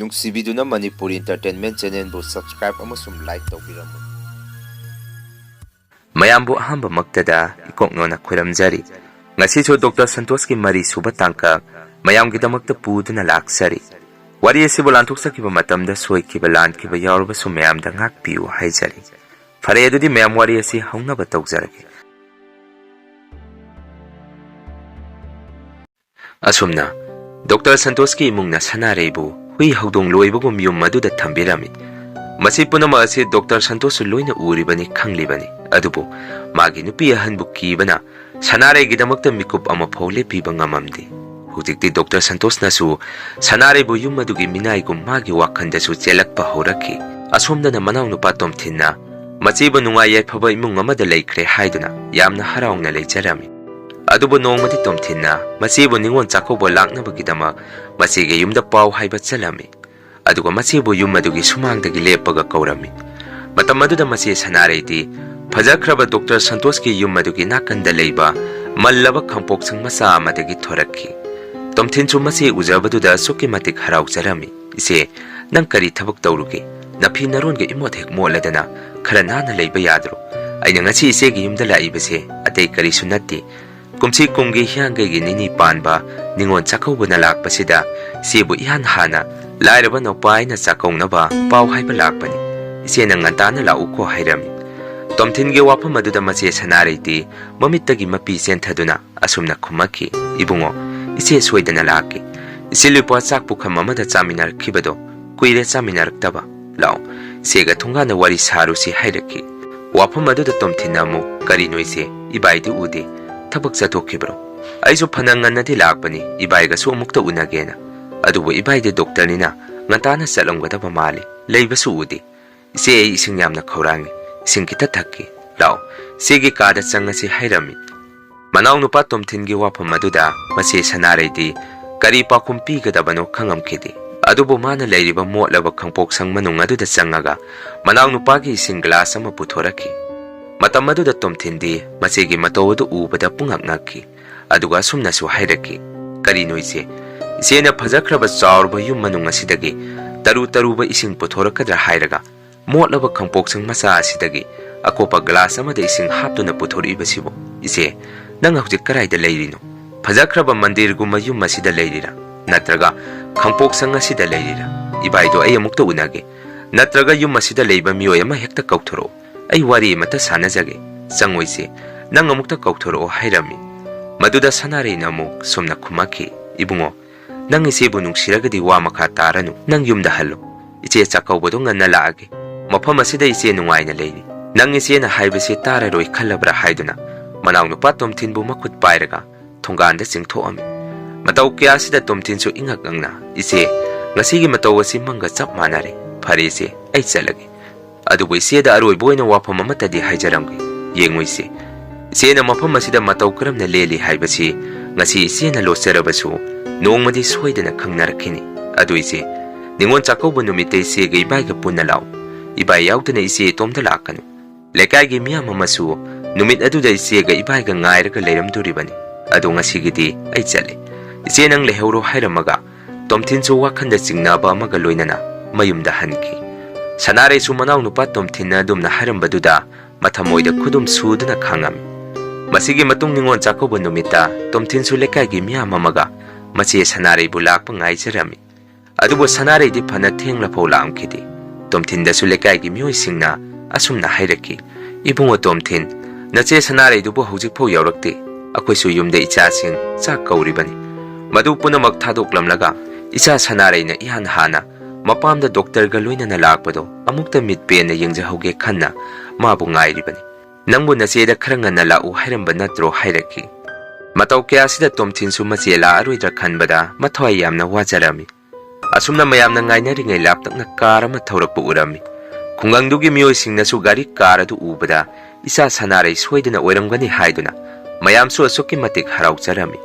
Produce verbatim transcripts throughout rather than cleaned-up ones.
ꯅꯨꯡꯁꯤꯕꯤꯗꯨꯅ Manipuri Entertainment Channelꯕꯨ subscribe ꯑꯃꯁꯨꯡ like ꯇꯧꯕꯤꯔꯝꯃꯨ꯫ ꯃꯌꯥꯝꯕꯨ ꯑꯍꯥꯟꯕꯃꯛꯇꯗ ꯏꯀꯣꯛꯅꯣꯅ ꯈꯣꯏꯔꯝꯖꯔꯤ꯫ ꯉꯁꯤꯁꯨ ꯗꯣꯛꯇꯔ ꯁꯟꯇꯣꯁꯀꯤ ꯃꯔꯤ ꯁꯨꯕ ꯇꯥꯡꯀꯛ ꯃꯌꯥꯝꯒꯤꯗꯃꯛꯇ ꯄꯨꯗꯨꯅ ꯂꯥꯛꯆꯔꯤ꯫ ꯋꯥꯔꯤ ꯑꯁꯤꯕꯨ ꯂꯥꯟꯊꯣꯛꯆꯈꯤꯕ ꯃꯇꯝꯗ ꯁꯣꯏꯈꯤꯕ ꯂꯥꯟꯈꯤꯕ ꯌꯥꯎꯔꯕꯁꯨ ꯃꯌꯥꯝꯗ ꯉꯥꯛꯄꯤꯌꯨ ꯍꯥꯏꯖꯔꯤ꯫ ꯐꯔꯦ, ꯑꯗꯨꯗꯤ ꯃꯌꯥꯝ ꯋꯥꯔꯤ ꯑꯁꯤ ꯍꯧꯅꯕ ꯇꯧꯖꯔꯒꯦ꯫ ꯑꯁꯨꯝꯅ ꯗꯣꯛꯇꯔ ꯁꯟꯇꯣꯁꯀꯤ ꯏꯃꯨꯡꯅ ꯁꯅꯥꯔꯩꯕꯨ ꯍꯨꯏ ꯍꯧꯗꯣꯡ ꯂꯣꯏꯕꯒꯨꯝ ꯌꯨꯝ ꯑꯗꯨꯗ ꯊꯝꯕꯤꯔꯝꯃꯤ꯫ ꯃꯁꯤ ꯄꯨꯝꯅꯃꯛ ꯑꯁꯤ ꯗꯣꯛꯇꯔ ꯁꯟꯇꯣꯁꯁꯨ ꯂꯣꯏꯅ ꯎꯔꯤꯕꯅꯤ, ꯈꯪꯂꯤꯕꯅꯤ꯫ ꯑꯗꯨꯕꯨ ꯃꯥꯒꯤ ꯅꯨꯄꯤ ꯑꯍꯟꯕꯨ ꯀꯤꯕꯅ ꯁꯅꯥꯔꯩꯒꯤꯗꯃꯛꯇ ꯃꯤꯀꯨꯞ ꯑꯃꯐꯥꯎ ꯂꯦꯞꯄꯤꯕ ꯉꯝꯃꯝꯗꯦ꯫ ꯍꯧꯖꯤꯛꯇꯤ ꯗꯣꯛꯇꯔ ꯁꯟꯇꯣꯁꯅꯁꯨ ꯁꯅꯥꯔꯩꯕꯨ ꯌꯨꯝ ꯑꯗꯨꯒꯤ ꯃꯤꯅꯥꯏꯒꯨꯝ ꯃꯥꯒꯤ ꯋꯥꯈꯜꯗꯁꯨ ꯆꯦꯜꯂꯛꯄ ꯍꯧꯔꯛꯈꯤ꯫ ꯑꯁꯣꯝꯗꯅ ꯃꯅꯥꯎꯅꯨꯄꯥ ꯇꯣꯝꯊꯤꯟꯅ ꯃꯆꯦꯕꯨ ꯅꯨꯡꯉꯥꯏ ꯌꯥꯏꯐꯕ ꯏꯃꯨꯡ ꯑꯃꯗ ꯂꯩꯈ꯭ꯔꯦ ꯍꯥꯏꯗꯨꯅ ꯌꯥꯝꯅ ꯍꯔꯥꯎꯅ ꯂꯩꯖꯔꯝꯃꯤ꯫ ꯑꯗꯨꯕꯨ ꯅꯣꯡꯃꯗꯤ ꯇꯣꯝꯊꯤꯟꯅ ꯃꯆꯦꯕꯨ ꯅꯤꯉꯣꯜ ꯆꯥꯛꯀꯧꯕ ꯂꯥꯛꯅꯕꯒꯤꯗꯃꯛ ꯃꯆꯦꯒꯤ ꯌꯨꯝꯗ ꯄꯥꯎ ꯍꯥꯏꯕ ꯆꯠꯂꯝꯃꯤ꯫ ꯑꯗꯨꯒ ꯃꯆꯦꯕꯨ ꯌꯨꯝ ꯑꯗꯨꯒꯤ ꯁꯨꯃꯥꯡꯗꯒꯤ ꯂꯦꯞꯄꯒ ꯀꯧꯔꯝꯃꯤ꯫ ꯃꯇꯝ ꯑꯗꯨꯗ ꯃꯆꯦ ꯁꯅꯥꯔꯩꯗꯤ ꯐꯖꯈ꯭ꯔꯕ ꯗꯣꯛꯇꯔ ꯁꯟꯇꯣꯁꯀꯤ ꯌꯨꯝ ꯑꯗꯨꯒꯤ ꯅꯥꯀꯟꯗ ꯂꯩꯕ ꯃꯜꯂꯕ ꯈꯥꯡꯄꯣꯛꯁꯪ ꯃꯆꯥ ꯑꯃꯗꯒꯤ ꯊꯣꯔꯛꯈꯤ꯫ ꯇꯣꯝꯊꯤꯟꯁꯨ ꯃꯆꯦ ꯎꯖꯕꯗꯨꯗ ꯑꯁꯨꯛꯀꯤ ꯃꯇꯤꯛ ꯍꯔꯥꯎꯖꯔꯝꯃꯤ꯫ "ꯏꯆꯦ, ꯅꯪ ꯀꯔꯤ ꯊꯕꯛ ꯇꯧꯔꯨꯒꯦ? ꯅꯐꯤ ꯅꯔꯣꯟꯒ ꯏꯃꯣꯠ ꯍꯦꯛ ꯃꯣꯠꯂꯗꯅ ꯈꯔ ꯅꯥꯟꯅ ꯂꯩꯕ ꯌꯥꯗ꯭ꯔꯣ? ꯑꯩꯅ ꯉꯁꯤ ꯏꯆꯦꯒꯤ ꯌꯨꯝꯗ ꯂꯥꯛꯏꯕꯁꯦ ꯑꯇꯩ ꯀꯔꯤꯁꯨ ꯅꯠꯇꯦ꯫ ꯀꯨꯝꯁꯤ ꯀꯨꯝꯒꯤ ꯍꯤꯌꯥꯡꯒꯩꯒꯤ ꯅꯤꯅꯤ ꯄꯥꯟꯕ ꯅꯤꯉꯣꯜ ꯆꯥꯛꯀꯧꯕꯅ ꯂꯥꯛꯄꯁꯤꯗ ꯏꯆꯦꯕꯨ ꯏꯍꯥꯟ ꯍꯥꯟꯅ ꯂꯥꯏꯔꯕ ꯅꯧꯄꯥ ꯑꯩꯅ ꯆꯥꯛꯀꯧꯅꯕ ꯄꯥꯎ ꯍꯥꯏꯕ ꯂꯥꯛꯄꯅꯤ꯫ ꯏꯆꯦꯅ ꯉꯟꯇꯥꯅ ꯂꯥꯛꯎꯀꯣ" ꯍꯥꯏꯔꯝꯃꯤ꯫ ꯇꯣꯝꯊꯤꯟꯒꯤ ꯋꯥꯐꯝ ꯑꯗꯨꯗ ꯃꯆꯦ ꯁꯅꯥꯔꯩꯗꯤ ꯃꯃꯤꯠꯇꯒꯤ ꯃꯄꯤ ꯆꯦꯟꯊꯗꯨꯅ ꯑꯁꯨꯝꯅ ꯈꯨꯝꯃꯛꯈꯤ, "ꯏꯕꯨꯡꯉꯣ, ꯏꯆꯦ ꯁꯣꯏꯗꯅ ꯂꯥꯛꯀꯦ꯫ ꯏꯆꯦ ꯂꯨꯄꯥ ꯆꯥꯛ ꯄꯨꯈꯝ ꯑꯃꯗ ꯆꯥꯃꯤꯟꯅꯔꯛꯈꯤꯕꯗꯣ ꯀꯨꯏꯔꯦ ꯆꯥꯃꯤꯟꯅꯔꯛꯇꯕ꯫ ꯂꯥꯛꯑꯣ, ꯏꯆꯦꯒ ꯊꯣꯡꯒꯥꯟꯗ ꯋꯥꯔꯤ ꯁꯥꯔꯨꯁꯤ" ꯍꯥꯏꯔꯛꯈꯤ꯫ ꯋꯥꯐꯝ ꯑꯗꯨꯗ ꯇꯣꯝꯊꯤꯟꯅ ꯑꯃꯨꯛ, "ꯀꯔꯤꯅꯣ ꯏꯆꯦ, ꯏꯕꯥꯏꯗꯤ ꯎꯗꯦ꯫ ꯊꯕꯛ ꯆꯠꯊꯣꯛꯈꯤꯕ꯭ꯔꯣ? ꯑꯩꯁꯨ ꯐꯅ ꯉꯟꯅꯗꯤ ꯂꯥꯛꯄꯅꯤ ꯏꯕꯥꯏꯒꯁꯨ ꯑꯃꯨꯛꯇ ꯎꯅꯒꯦꯅ꯫ ꯑꯗꯨꯕꯨ ꯏꯕꯥꯏꯗꯤ ꯗꯣꯛꯇꯔꯅꯤꯅ ꯉꯟꯇꯥꯅ ꯆꯠꯂꯝꯒꯗꯕ ꯃꯥꯜꯂꯤ꯫ ꯂꯩꯕꯁꯨ ꯎꯗꯦ꯫ ꯏꯆꯦ, ꯑꯩ ꯏꯁꯤꯡ ꯌꯥꯝꯅ ꯈꯧꯔꯥꯡꯉꯤ꯫ ꯏꯁꯤꯡ ꯈꯤꯇ ꯊꯛꯀꯦ꯫ ꯂꯥꯛꯑꯣ, ꯏꯆꯦꯒꯤ ꯀꯥꯗ ꯆꯪꯉꯁꯤ" ꯍꯥꯏꯔꯝꯃꯤ꯫ ꯃꯅꯥꯎꯅꯨꯄꯥ ꯇꯣꯝꯊꯤꯟꯒꯤ ꯋꯥꯐꯝ ꯑꯗꯨꯗ ꯃꯆꯦ ꯁꯅꯥꯔꯩꯗꯤ ꯀꯔꯤ ꯄꯥꯎꯈꯨꯝ ꯄꯤꯒꯗꯕꯅꯣ ꯈꯪꯉꯝꯈꯤꯗꯦ꯫ ꯑꯗꯨꯕꯨ ꯃꯥꯅ ꯂꯩꯔꯤꯕ ꯃꯣꯠꯂꯕ ꯈꯪꯄꯣꯛꯁꯪ ꯃꯅꯨꯡ ꯑꯗꯨꯗ ꯆꯪꯉꯒ ꯃꯅꯥꯎꯅꯨꯄꯥꯒꯤ ꯏꯁꯤꯡ ꯒ꯭ꯂꯥꯁ ꯑꯃ ꯄꯨꯊꯣꯔꯛꯈꯤ꯫ ꯃꯇꯝ ꯑꯗꯨꯗ ꯇꯣꯝꯊꯤꯟꯗꯤ ꯃꯆꯦꯒꯤ ꯃꯇꯧ ꯑꯗꯨ ꯎꯕꯗ ꯄꯨꯡꯉꯛ ꯉꯛꯈꯤ꯫ ꯑꯗꯨꯒ ꯑꯁꯨꯝꯅꯁꯨ ꯍꯥꯏꯔꯛꯈꯤ, "ꯀꯔꯤꯅꯣ ꯏꯆꯦ? ꯏꯆꯦꯅ ꯐꯖꯈ꯭ꯔꯕ ꯆꯥꯎꯔꯕ ꯌꯨꯝ ꯃꯅꯨꯡ ꯑꯁꯤꯗꯒꯤ ꯇꯔꯨ ꯇꯔꯨꯕ ꯏꯁꯤꯡ ꯄꯨꯊꯣꯔꯛꯀꯗ꯭ꯔꯥ ꯍꯥꯏꯔꯒ, ꯃꯣꯠꯂꯕ ꯈꯪꯄꯣꯛꯁꯪ ꯃꯆꯥ ꯑꯁꯤꯗꯒꯤ ꯑꯀꯣꯞꯄ ꯒ꯭ꯂꯥꯁ ꯑꯃꯗ ꯏꯁꯤꯡ ꯍꯥꯞꯇꯨꯅ ꯄꯨꯊꯣꯔꯛꯏꯕꯁꯤꯕꯨ, "ꯏꯆꯦ, ꯅꯪ ꯍꯧꯖꯤꯛ ꯀꯗꯥꯏꯗ ꯂꯩꯔꯤꯅꯣ? ꯐꯖꯈ꯭ꯔꯕ ꯃꯟꯗꯤꯔꯒꯨꯝꯕ ꯌꯨꯝ ꯑꯁꯤꯗ ꯂꯩꯔꯤꯔꯥ? ꯅꯠꯇ꯭ꯔꯒ ꯈꯪꯄꯣꯛꯁꯪ ꯑꯁꯤꯗ ꯂꯩꯔꯤꯔꯥ? ꯏꯕꯥꯏꯗꯣ ꯑꯩ ꯑꯃꯨꯛꯇ ꯎꯅꯒꯦ꯫ ꯅꯠꯇ꯭ꯔꯒ ꯌꯨꯝ ꯑꯁꯤꯗ ꯂꯩꯕ ꯃꯤꯑꯣꯏ ꯑꯃ ꯍꯦꯛꯇ ꯀꯧꯊꯣꯔꯛꯎ꯫ ꯑꯩ ꯋꯥꯔꯤ ꯑꯃꯇ ꯁꯥꯟꯅꯖꯒꯦ꯫ ꯆꯪꯉꯣꯏꯁꯦ, ꯅꯪ ꯑꯃꯨꯛꯇ ꯀꯧꯊꯣꯔꯛꯑꯣ" ꯍꯥꯏꯔꯝꯃꯤ꯫ ꯃꯗꯨꯗ ꯁꯅꯥꯔꯩꯅ ꯑꯃꯨꯛ ꯁꯨꯝꯅ ꯈꯨꯝꯃꯛꯈꯤ, "ꯏꯕꯨꯡꯉꯣ, ꯅꯪ ꯏꯆꯦꯕꯨ ꯅꯨꯡꯁꯤꯔꯒꯗꯤ ꯋꯥ ꯃꯈꯥ ꯇꯥꯔꯅꯨ, ꯅꯪ ꯌꯨꯝꯗ ꯍꯜꯂꯣ꯫ ꯏꯆꯦ ꯆꯥꯛꯀꯧꯕꯗꯣ ꯉꯟꯅ ꯂꯥꯛꯑꯒꯦ꯫ ꯃꯐꯝ ꯑꯁꯤꯗ ꯏꯆꯦ ꯅꯨꯡꯉꯥꯏꯅ ꯂꯩꯔꯤ꯫ ꯅꯪ ꯏꯆꯦꯅ ꯍꯥꯏꯕꯁꯦ ꯇꯥꯔꯔꯣꯏ ꯈꯜꯂꯕ꯭ꯔꯥ?" ꯍꯥꯏꯗꯨꯅ ꯃꯅꯥꯎꯅꯨꯄꯥ ꯇꯣꯝꯊꯤꯟꯕꯨ ꯃꯈꯨꯠ ꯄꯥꯏꯔꯒ ꯊꯣꯡꯒꯥꯟꯗ ꯆꯤꯡꯊꯣꯛꯑꯝꯃꯤ꯫ ꯃꯇꯧ ꯀꯌꯥꯁꯤꯗ ꯇꯣꯝꯊꯤꯟꯁꯨ ꯏꯉꯛ ꯉꯛꯅ, "ꯏꯆꯦ, ꯉꯁꯤꯒꯤ ꯃꯇꯧ ꯑꯁꯤ ꯃꯪꯒ ꯆꯞ ꯃꯥꯟꯅꯔꯦ꯫ ꯐꯔꯦ ꯏꯆꯦ, ꯑꯩ ꯆꯠꯂꯒꯦ꯫ ꯑꯗꯨꯕꯨ ꯏꯆꯦꯗ ꯑꯔꯣꯏꯕ ꯑꯣꯏꯅ ꯋꯥꯐꯝ ꯑꯃꯠꯇꯗꯤ ꯍꯥꯏꯖꯔꯝꯒꯦ꯫ ꯌꯦꯡꯉꯨ ꯏꯆꯦ, ꯏꯆꯦꯅ ꯃꯐꯝ ꯑꯁꯤꯗ ꯃꯇꯧ ꯀꯔꯝꯅ ꯂꯦꯜꯂꯤ ꯍꯥꯏꯕꯁꯤ ꯉꯁꯤ ꯏꯆꯦꯅ ꯂꯣꯠꯆꯔꯕꯁꯨ ꯅꯣꯡꯃꯗꯤ ꯁꯣꯏꯗꯅ ꯈꯪꯅꯔꯛꯈꯤꯅꯤ꯫ ꯑꯗꯨ ꯏꯆꯦ, ꯅꯤꯉꯣꯜ ꯆꯥꯛꯀꯧꯕ ꯅꯨꯃꯤꯠꯇ ꯏꯆꯦꯒ ꯏꯕꯥꯏꯒ ꯄꯨꯟꯅ ꯂꯥꯛꯎ꯫ ꯏꯕꯥꯏ ꯌꯥꯎꯗꯅ ꯏꯆꯦ ꯏꯇꯣꯝꯇ ꯂꯥꯛꯀꯅꯨ꯫ ꯂꯩꯀꯥꯏꯒꯤ ꯃꯤꯌꯥꯝ ꯑꯃꯁꯨ ꯅꯨꯃꯤꯠ ꯑꯗꯨꯗ ꯏꯆꯦꯒ ꯏꯕꯥꯏꯒ ꯉꯥꯏꯔꯒ ꯂꯩꯔꯝꯗꯣꯔꯤꯕꯅꯤ꯫ ꯑꯗꯣ ꯉꯁꯤꯒꯤꯗꯤ ꯑꯩ ꯆꯠꯂꯦ꯫ ꯏꯆꯦ ꯅꯪ ꯂꯩꯍꯧꯔꯣ" ꯍꯥꯏꯔꯝꯃꯒ ꯇꯣꯝꯊꯤꯟꯁꯨ ꯋꯥꯈꯟꯗ ꯆꯤꯡꯅꯕ ꯑꯃꯒ ꯂꯣꯏꯅꯅ ꯃꯌꯨꯝꯗ ꯍꯟꯈꯤ꯫ ꯁꯅꯥꯔꯩꯁꯨ ꯃꯅꯥꯎꯅꯨꯄꯥ ꯇꯣꯝꯊꯤꯟꯅ ꯑꯗꯨꯝꯅ ꯍꯥꯏꯔꯝꯕꯗꯨꯗ ꯃꯊꯃꯣꯏꯗ ꯈꯨꯗꯨꯝ ꯁꯨꯗꯨꯅ ꯈꯥꯡꯉꯝꯃꯤ꯫ ꯃꯁꯤꯒꯤ ꯃꯇꯨꯡ ꯅꯤꯉꯣꯜ ꯆꯥꯛꯀꯧꯕ ꯅꯨꯃꯤꯠꯇ ꯇꯣꯝꯊꯤꯟꯁꯨ ꯂꯩꯀꯥꯏꯒꯤ ꯃꯤꯌꯥꯝ ꯑꯃꯒ ꯃꯆꯦ ꯁꯅꯥꯔꯩꯕꯨ ꯂꯥꯛꯄ ꯉꯥꯏꯖꯔꯝꯃꯤ꯫ ꯑꯗꯨꯕꯨ ꯁꯅꯥꯔꯩꯗꯤ ꯐꯅ ꯊꯦꯡꯂꯐꯥꯎ ꯂꯥꯛꯑꯝꯈꯤꯗꯦ꯫ ꯇꯣꯝꯊꯤꯟꯗꯁꯨ ꯂꯩꯀꯥꯏꯒꯤ ꯃꯤꯑꯣꯏꯁꯤꯡꯅ ꯑꯁꯨꯝꯅ ꯍꯥꯏꯔꯛꯈꯤ, "ꯏꯕꯨꯡꯉꯣ ꯇꯣꯝꯊꯤꯟ, ꯅꯆꯦ ꯁꯅꯥꯔꯩꯗꯨꯕꯨ ꯍꯧꯖꯤꯛꯐꯥꯎ ꯌꯧꯔꯛꯇꯦ꯫ ꯑꯩꯈꯣꯏꯁꯨ ꯌꯨꯝꯗ ꯏꯆꯥꯁꯤꯡ ꯆꯥꯛ ꯀꯧꯔꯤꯕꯅꯤ꯫ ꯃꯗꯨ ꯄꯨꯝꯅꯃꯛ ꯊꯥꯗꯣꯛꯂꯝꯂꯒ ꯏꯆꯥ ꯁꯅꯥꯔꯩꯅ ꯏꯍꯥꯟ ꯍꯥꯟꯅ ꯃꯄꯥꯝꯗ ꯗꯣꯛꯇꯔꯒ ꯂꯣꯏꯅꯅ ꯂꯥꯛꯄꯗꯣ ꯑꯃꯨꯛꯇ ꯃꯤꯠ ꯄꯦꯟꯅ ꯌꯦꯡꯖꯍꯧꯒꯦ ꯈꯟꯅ ꯃꯥꯕꯨ ꯉꯥꯏꯔꯤꯕꯅꯤ꯫ ꯅꯪꯕꯨ ꯅꯆꯦꯗ ꯈꯔ ꯉꯟꯅ ꯂꯥꯛꯎ ꯍꯥꯏꯔꯝꯕ ꯅꯠꯇ꯭ꯔꯣ?" ꯍꯥꯏꯔꯛꯈꯤ꯫ ꯃꯇꯧ ꯀꯌꯥꯁꯤꯗ ꯇꯣꯝꯊꯤꯟꯁꯨ ꯃꯆꯦ ꯂꯥꯛꯑꯔꯣꯏꯗ꯭ꯔꯥ ꯈꯟꯕꯗ ꯃꯊ꯭ꯋꯥꯏ ꯌꯥꯝꯅ ꯋꯥꯖꯔꯝꯃꯤ꯫ ꯑꯁꯨꯝꯅ ꯃꯌꯥꯝꯅ ꯉꯥꯏꯅꯔꯤꯉꯩ ꯂꯥꯞꯇꯛꯅ ꯀꯥꯔ ꯑꯃ ꯊꯧꯔꯛꯄ ꯎꯔꯝꯃꯤ꯫ ꯈꯨꯡꯒꯪꯗꯨꯒꯤ ꯃꯤꯑꯣꯏꯁꯤꯡꯅꯁꯨ ꯒꯥꯔꯤ ꯀꯥꯔ ꯑꯗꯨ ꯎꯕꯗ ꯏꯆꯥ ꯁꯅꯥꯔꯩ ꯁꯣꯏꯗꯅ ꯑꯣꯏꯔꯝꯒꯅꯤ ꯍꯥꯏꯗꯨꯅ ꯃꯌꯥꯝꯁꯨ ꯑꯁꯨꯛꯀꯤ ꯃꯇꯤꯛ ꯍꯔꯥꯎꯖꯔꯝꯃꯤ꯫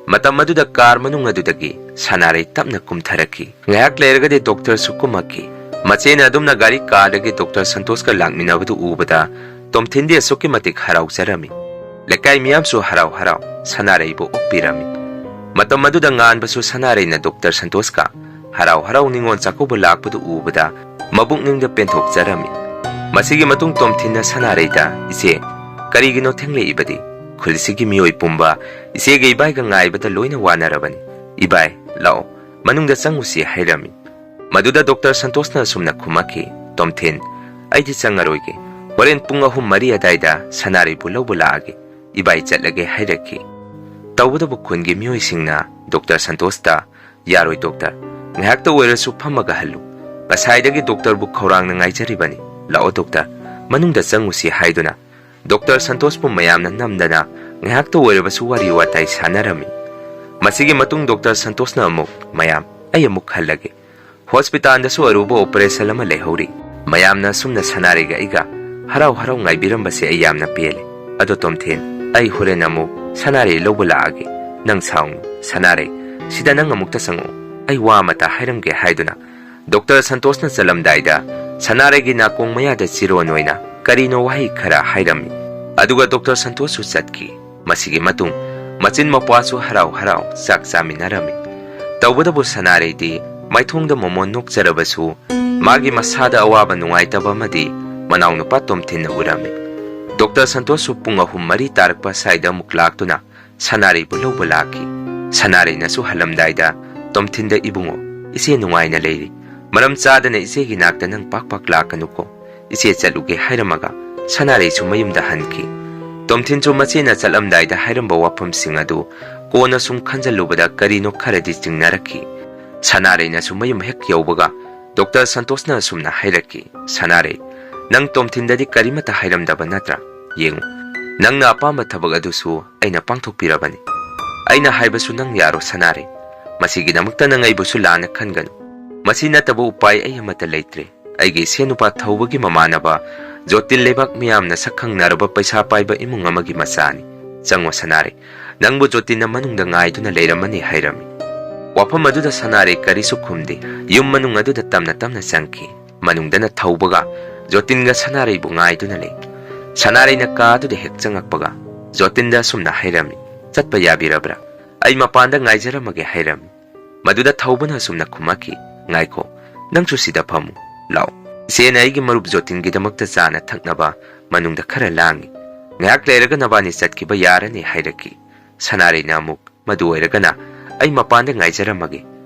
ꯃꯇꯝ ꯑꯗꯨꯗ ꯀꯥꯔ ꯃꯅꯨꯡ ꯑꯗꯨꯗꯒꯤ ꯁꯅꯥꯔꯩ ꯇꯞꯅ ꯀꯨꯝꯊꯔꯛꯈꯤ꯫ ꯉꯥꯏꯍꯥꯛ ꯂꯩꯔꯒꯗꯤ ꯗꯣꯛꯇꯔꯁꯨ ꯀꯨꯝꯃꯛꯈꯤ꯫ ꯃꯆꯦꯅ ꯑꯗꯨꯝꯅ ꯒꯥꯔꯤ ꯀꯥꯔꯗꯒꯤ ꯗꯣꯛꯇꯔ ꯁꯟꯇꯣꯁꯀ ꯂꯥꯛꯃꯤꯟꯅꯕꯗꯨ ꯎꯕꯗ ꯇꯣꯝꯊꯤꯟꯗꯤ ꯑꯁꯨꯛꯀꯤ ꯃꯇꯤꯛ ꯍꯔꯥꯎꯖꯔꯝꯃꯤ꯫ ꯂꯩꯀꯥꯏ ꯃꯤꯌꯥꯝꯁꯨ ꯍꯔꯥꯎ ꯍꯔꯥꯎ ꯁꯅꯥꯔꯩꯕꯨ ꯑꯣꯛꯄꯤꯔꯝꯃꯤ꯫ ꯃꯇꯝ ꯑꯗꯨꯗ ꯉꯥꯟꯕꯁꯨ ꯁꯅꯥꯔꯩꯅ ꯗꯣꯛꯇꯔ ꯁꯟꯇꯣꯁꯀ ꯍꯔꯥꯎ ꯍꯔꯥꯎ ꯅꯤꯉꯣꯜ ꯆꯥꯛꯀꯧꯕ ꯂꯥꯛꯄꯗꯨ ꯎꯕꯗ ꯃꯕꯨꯛꯅꯤꯡꯗ ꯄꯦꯟꯊꯣꯛꯆꯔꯝꯃꯤ꯫ ꯃꯁꯤꯒꯤ ꯃꯇꯨꯡ ꯇꯣꯝꯊꯤꯟꯅ ꯁꯅꯥꯔꯩꯗ, "ꯏꯆꯦ, ꯀꯔꯤꯒꯤꯅꯣ ꯊꯦꯡꯂꯛꯏꯕꯗꯤ? ꯈꯨꯜꯁꯤꯒꯤ ꯃꯤꯑꯣꯏ ꯄꯨꯝꯕ ꯏꯆꯦꯒ ꯏꯕꯥꯏꯒ ꯉꯥꯏꯕꯗ ꯂꯣꯏꯅ ꯋꯥꯅꯔꯕꯅꯤ꯫ ꯏꯕꯥꯏ, ꯂꯥꯛꯑꯣ, ꯃꯅꯨꯡꯗ ꯆꯪꯉꯨꯁꯤ" ꯍꯥꯏꯔꯝꯃꯤ꯫ ꯃꯗꯨꯗ ꯗꯣꯛꯇꯔ ꯁꯟꯇꯣꯁꯅ ꯑꯁꯨꯝꯅ ꯈꯨꯝꯃꯛꯈꯤ, "ꯇꯣꯝꯊꯤꯟ, ꯑꯩꯗꯤ ꯆꯪꯉꯔꯣꯏꯒꯦ꯫ ꯍꯣꯔꯦꯟ ꯄꯨꯡ ꯑꯍꯨꯝ ꯃꯔꯤ ꯑꯗꯥꯏꯗ ꯁꯅꯥꯔꯩꯕꯨ ꯂꯧꯕ ꯂꯥꯛꯑꯒꯦ꯫ ꯏꯕꯥꯏ ꯆꯠꯂꯒꯦ" ꯍꯥꯏꯔꯛꯈꯤ꯫ ꯇꯧꯕꯇꯕꯨ ꯈꯨꯟꯒꯤ ꯃꯤꯑꯣꯏꯁꯤꯡꯅ ꯗꯣꯛꯇꯔ ꯁꯟꯇꯣꯁꯇ, "ꯌꯥꯔꯣꯏ ꯗꯣꯛꯇꯔ, ꯉꯥꯏꯍꯥꯛꯇ ꯑꯣꯏꯔꯁꯨ ꯐꯝꯃꯒ ꯍꯜꯂꯨ꯫ ꯉꯁꯥꯏꯗꯒꯤ ꯗꯣꯛꯇꯔꯕꯨ ꯈꯧꯔꯥꯡꯅ ꯉꯥꯏꯖꯔꯤꯕꯅꯤ꯫ ꯂꯥꯛꯑꯣ ꯗꯣꯛꯇꯔ, ꯃꯅꯨꯡꯗ ꯆꯪꯉꯨꯁꯤ" ꯍꯥꯏꯗꯨꯅ ꯗꯣꯛꯇꯔ ꯁꯟꯇꯣꯁꯄꯨ ꯃꯌꯥꯝꯅ ꯅꯝꯗꯅ ꯉꯥꯏꯍꯥꯛꯇ ꯑꯣꯏꯔꯕꯁꯨ ꯋꯥꯔꯤ ꯋꯥꯇꯥꯏ ꯁꯥꯟꯅꯔꯝꯃꯤ꯫ ꯃꯁꯤꯒꯤ ꯃꯇꯨꯡ ꯗꯣꯛꯇꯔ ꯁꯟꯇꯣꯁꯅ ꯑꯃꯨꯛ, "ꯃꯌꯥꯝ, ꯑꯩ ꯑꯃꯨꯛ ꯍꯜꯂꯒꯦ꯫ ꯍꯣꯁꯄꯤꯇꯥꯜꯗꯁꯨ ꯑꯔꯨꯕ ꯑꯣꯄꯔꯦꯁꯟ ꯑꯃ ꯂꯩꯍꯧꯔꯤ꯫ ꯃꯌꯥꯝꯅ ꯑꯁꯨꯝꯅ ꯁꯅꯥꯔꯩꯒ ꯑꯩꯒ ꯍꯔꯥꯎ ꯍꯔꯥꯎ ꯉꯥꯏꯕꯤꯔꯝꯕꯁꯦ ꯑꯩ ꯌꯥꯝꯅ ꯄꯦꯜꯂꯦ꯫ ꯑꯗꯣ ꯇꯣꯝꯊꯤꯟ, ꯑꯩ ꯍꯣꯔꯦꯟ ꯑꯃꯨꯛ ꯁꯅꯥꯔꯩ ꯂꯧꯕ ꯂꯥꯛꯑꯒꯦ꯫ ꯅꯪ ꯁꯥꯎꯅꯨ꯫ ꯁꯅꯥꯔꯩ, ꯁꯤꯗ ꯅꯪ ꯑꯃꯨꯛꯇ ꯆꯪꯉꯛꯑꯣ꯫ ꯑꯩ ꯋꯥ ꯑꯃꯇ ꯍꯥꯏꯔꯝꯒꯦ" ꯍꯥꯏꯗꯨꯅ ꯗꯣꯛꯇꯔ ꯁꯟꯇꯣꯁꯅ ꯆꯠꯂꯝꯗꯥꯏꯗ ꯁꯅꯥꯔꯩꯒꯤ ꯅꯥꯀꯣꯡ ꯃꯌꯥꯗ ꯆꯤꯔꯣꯟ ꯑꯣꯏꯅ ꯀꯔꯤꯅꯣ ꯋꯥꯍꯩ ꯈꯔ ꯍꯥꯏꯔꯝꯃꯤ꯫ ꯑꯗꯨꯒ ꯗꯣꯛꯇꯔ ꯁꯟꯇꯣꯁꯁꯨ ꯆꯠꯈꯤ꯫ ꯃꯁꯤꯒꯤ ꯃꯇꯨꯡ ꯃꯆꯤꯟ ꯃꯧꯄ꯭ꯋꯥꯁꯨ ꯍꯔꯥꯎ ꯍꯔꯥꯎ ꯆꯥꯛ ꯆꯥꯃꯤꯟꯅꯔꯝꯃꯤ꯫ ꯇꯧꯕꯇꯕꯨ ꯁꯅꯥꯔꯩꯗꯤ ꯃꯥꯏꯊꯣꯡꯗ ꯃꯣꯃꯣꯟ ꯅꯣꯛꯆꯔꯕꯁꯨ ꯃꯥꯒꯤ ꯃꯁꯥꯗ ꯑꯋꯥꯕ ꯅꯨꯡꯉꯥꯏꯇꯕ ꯑꯃꯗꯤ ꯃꯅꯥꯎꯅꯨꯄꯥ ꯇꯣꯝꯊꯤꯟꯅ ꯎꯔꯝꯃꯤ꯫ ꯗꯣꯛꯇꯔ ꯁꯟꯇꯣꯁꯁꯨ ꯄꯨꯡ ꯑꯍꯨꯝ ꯃꯔꯤ ꯇꯥꯔꯛꯄ ꯁ꯭ꯋꯥꯏꯗ ꯑꯃꯨꯛ ꯂꯥꯛꯇꯨꯅ ꯁꯅꯥꯔꯩꯕꯨ ꯂꯧꯕ ꯂꯥꯛꯈꯤ꯫ ꯁꯅꯥꯔꯩꯅꯁꯨ ꯍꯜꯂꯝꯗꯥꯏꯗ ꯇꯣꯝꯊꯤꯟꯗ, "ꯏꯕꯨꯡꯉꯣ, ꯏꯆꯦ ꯅꯨꯡꯉꯥꯏꯅ ꯂꯩꯔꯤ꯫ ꯃꯔꯝ ꯆꯥꯗꯅ ꯏꯆꯦꯒꯤ ꯅꯥꯛꯇ ꯅꯪ ꯄꯥꯛ ꯄꯥꯛ ꯂꯥꯛꯀꯅꯨꯀꯣ꯫ ꯏꯆꯦ ꯆꯠꯂꯨꯒꯦ" ꯍꯥꯏꯔꯝꯃꯒ ꯁꯅꯥꯔꯩꯁꯨ ꯃꯌꯨꯝꯗ ꯍꯟꯈꯤ꯫ ꯇꯣꯝꯊꯤꯟꯁꯨ ꯃꯆꯦꯅ ꯆꯠꯂꯝꯗꯥꯏꯗ ꯍꯥꯏꯔꯝꯕ ꯋꯥꯐꯝꯁꯤꯡ ꯑꯗꯨ ꯀꯣꯟꯅ ꯁꯨꯝ ꯈꯟꯖꯜꯂꯨꯕꯗ ꯀꯔꯤꯅꯣ ꯈꯔꯗꯤ ꯆꯤꯡꯅꯔꯛꯈꯤ꯫ ꯁꯅꯥꯔꯩꯅꯁꯨ ꯃꯌꯨꯝ ꯍꯦꯛ ꯌꯧꯕꯒ ꯗꯣꯛꯇꯔ ꯁꯟꯇꯣꯁꯅ ꯑꯁꯨꯝꯅ ꯍꯥꯏꯔꯛꯈꯤ, "ꯁꯅꯥꯔꯩ, ꯅꯪ ꯇꯣꯝꯊꯤꯟꯗꯗꯤ ꯀꯔꯤꯃꯠꯇ ꯍꯥꯏꯔꯝꯗꯕ ꯅꯠꯇ꯭ꯔꯥ? ꯌꯦꯡꯉꯨ, ꯅꯪꯅ ꯑꯄꯥꯝꯕ ꯊꯕꯛ ꯑꯗꯨꯁꯨ ꯑꯩꯅ ꯄꯥꯡꯊꯣꯛꯄꯤꯔꯕꯅꯤ꯫ ꯑꯩꯅ ꯍꯥꯏꯕꯁꯨ ꯅꯪ ꯌꯥꯔꯣ ꯁꯅꯥꯔꯩ꯫ ꯃꯁꯤꯒꯤꯗꯃꯛꯇ ꯅꯪ ꯑꯩꯕꯨꯁꯨ ꯂꯥꯟꯅ ꯈꯟꯒꯅꯨ꯫ ꯃꯁꯤ ꯅꯠꯇꯕ ꯎꯄꯥꯏ ꯑꯩ ꯑꯃꯠꯇ ꯂꯩꯇ꯭ꯔꯦ꯫ ꯑꯩꯒꯤ ꯏꯁꯦꯟ ꯅꯨꯄꯥ ꯊꯧꯕꯒꯤ ꯃꯃꯥꯟꯅꯕ ꯖꯣꯇꯤꯟ ꯂꯩꯕꯥꯛ ꯃꯤꯌꯥꯝꯅ ꯁꯛ ꯈꯪꯅꯔꯕ ꯄꯩꯁꯥ ꯄꯥꯏꯕ ꯏꯃꯨꯡ ꯑꯃꯒꯤ ꯃꯆꯥꯅꯤ꯫ ꯆꯪꯉꯣ ꯁꯅꯥꯔꯩ, ꯅꯪꯕꯨ ꯖꯣꯇꯤꯟꯅ ꯃꯅꯨꯡꯗ ꯉꯥꯏꯗꯨꯅ ꯂꯩꯔꯝꯃꯅꯤ" ꯍꯥꯏꯔꯝꯃꯤ꯫ ꯋꯥꯐꯝ ꯑꯗꯨꯗ ꯁꯅꯥꯔꯩ ꯀꯔꯤꯁꯨ ꯈꯨꯝꯗꯦ꯫ ꯌꯨꯝ ꯃꯅꯨꯡ ꯑꯗꯨꯗ ꯇꯞꯅ ꯇꯞꯅ ꯆꯪꯈꯤ꯫ ꯃꯅꯨꯡꯗꯅ ꯊꯧꯕꯒ ꯖꯣꯇꯤꯟꯒ ꯁꯅꯥꯔꯩꯕꯨ ꯉꯥꯏꯗꯨꯅ ꯂꯩ꯫ ꯁꯅꯥꯔꯩꯅ ꯀꯥ ꯑꯗꯨꯗ ꯍꯦꯛ ꯆꯪꯉꯛꯄꯒ ꯖꯣꯇꯤꯟꯗ ꯑꯁꯨꯝꯅ ꯍꯥꯏꯔꯝꯃꯤ, "ꯆꯠꯄ ꯌꯥꯕꯤꯔꯕ꯭ꯔꯥ? ꯑꯩ ꯃꯄꯥꯟꯗ ꯉꯥꯏꯖꯔꯝꯃꯒꯦ" ꯍꯥꯏꯔꯝꯃꯤ꯫ ꯃꯗꯨꯗ ꯊꯧꯕꯅ ꯑꯁꯨꯝꯅ ꯈꯨꯝꯃꯛꯈꯤ, "ꯉꯥꯏꯈꯣ, ꯅꯪꯁꯨ ꯁꯤꯗ ꯐꯝꯃꯨ, ꯂꯥꯛꯑꯣ꯫ ꯏꯆꯦꯅ ꯑꯩꯒꯤ ꯃꯔꯨꯞ ꯖꯣꯇꯤꯟꯒꯤꯗꯃꯛꯇ ꯆꯥꯅ ꯊꯛꯅꯕ ꯃꯅꯨꯡꯗ ꯈꯔ ꯂꯥꯡꯉꯤ꯫ ꯉꯥꯏꯍꯥꯛ ꯂꯩꯔꯒ ꯅꯕꯥꯅꯤ ꯆꯠꯈꯤꯕ ꯌꯥꯔꯅꯤ" ꯍꯥꯏꯔꯛꯈꯤ꯫ ꯁꯅꯥꯔꯩꯅ ꯑꯃꯨꯛ, "ꯃꯗꯨ ꯑꯣꯏꯔꯒꯅ ꯑꯩ ꯃꯄꯥꯟꯗ ꯉꯥꯏꯖꯔꯝꯃꯒꯦ,